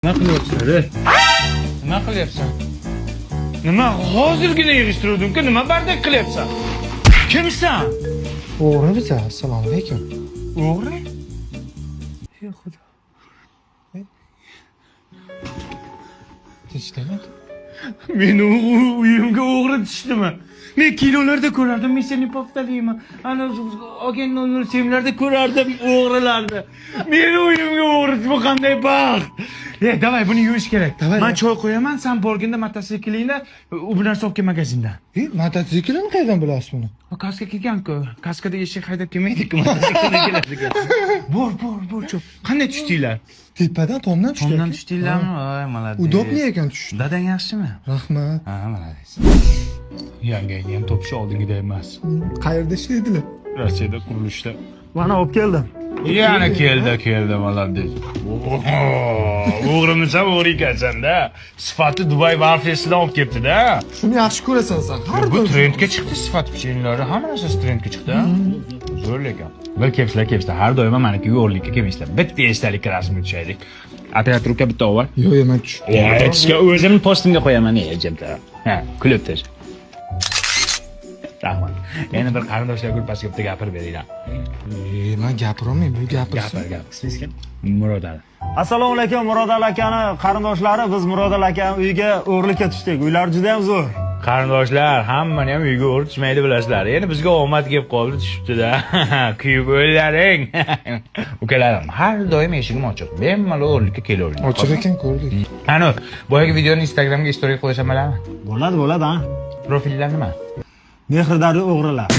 Nima qilyapsan? Nima qilyapsan? Nima hozirgina yig'ishtiruvdim-ku, nima бардак qilyapsan? Kimsan? O'g'ri biza. Assalomu alaykum. O'g'ri? Ey Xudo. Tinchlikmi? Meni uyimga o'g'ri tushdimi? Men kinolarda ko'rardim, "Миссия неповторима". Ana Agent 007larda ko'rardim o'g'rilarni. Meni uyimga o'g'ri, bu qanday baxt? E, давай, buni yuvish kerak. Давай, Men давай. Choy qo'yaman, san borganda mototsiklingda u narsa olib kel magazindan. E, mototsiklini qayerdan bilasiz buni? Kaska kelgan-ku. Kaskada eshak haydab kelmaydi-ku, mototsiklda keladi. Bor, bor, bor, cho'p. Qanday tushdinglar? Tepadan, tomdan tushdi. Tomdan Aka. tushdinglarmi? Voy, молодец. Удобный ekan tushdi. Dadang yaxshimi? Rahmat. Ha, молодец. Yangangni ham topishi oldingidek emas. Qayerda ishlaydilar? Rossiyada qurilishda. Mana, olib keldim. Yana keldi, keldi, молодец. O'g'rimisan, o'g'ri ekansan-da. Sifati Dubay vaflisidan olib kelibdi-da. Shuni yaxshi ko'rasan sen. Har Bu doim. Trendga chiqdi, sifat pechenlari, hamma narsasi trendga chiqdi. Zo'r lekin. Bir kelibsizlar, kelibsizlar. Har doim maniki o'g'irlikka kelmaysizlar. Bitta esdalikka rasmga tushaylik. Operator uka, bitta olib. Yo'q, men tushdim. Aytishga o'zim postimga qo'yaman, ejimda. Ha, kulib tash. Rahmat. Yana bir qarindoshlar gruppasiga bitta gapirib beringlar. E, men gapirolmayman, bu gapirsin. Gapir, gapir. Siz kim? Murod Ali. Assalomu alaykum, Murodali akani qarindoshlari. Biz Murodali akani uyiga o'g'irlikka tushdik. Uylari juda ham zo'r. Qarindoshlar, hammani ham uyga o'g'ri tushmaydi, bilasizlar. Endi bizga omad kelib qoldi, tushibdi-da. Kuyib o'llaring. Ukalarim, har doim eshigim ochiq. Bemalol o'g'irlikka kelavering. Ochiq ekan, ko'rdik. Ana, boyagi videoni Instagramga story qo'ysam bo'ladimi? Bo'ladi, bo'ladi, ha. Profillar nima? Mehrdarli o'g'rilar.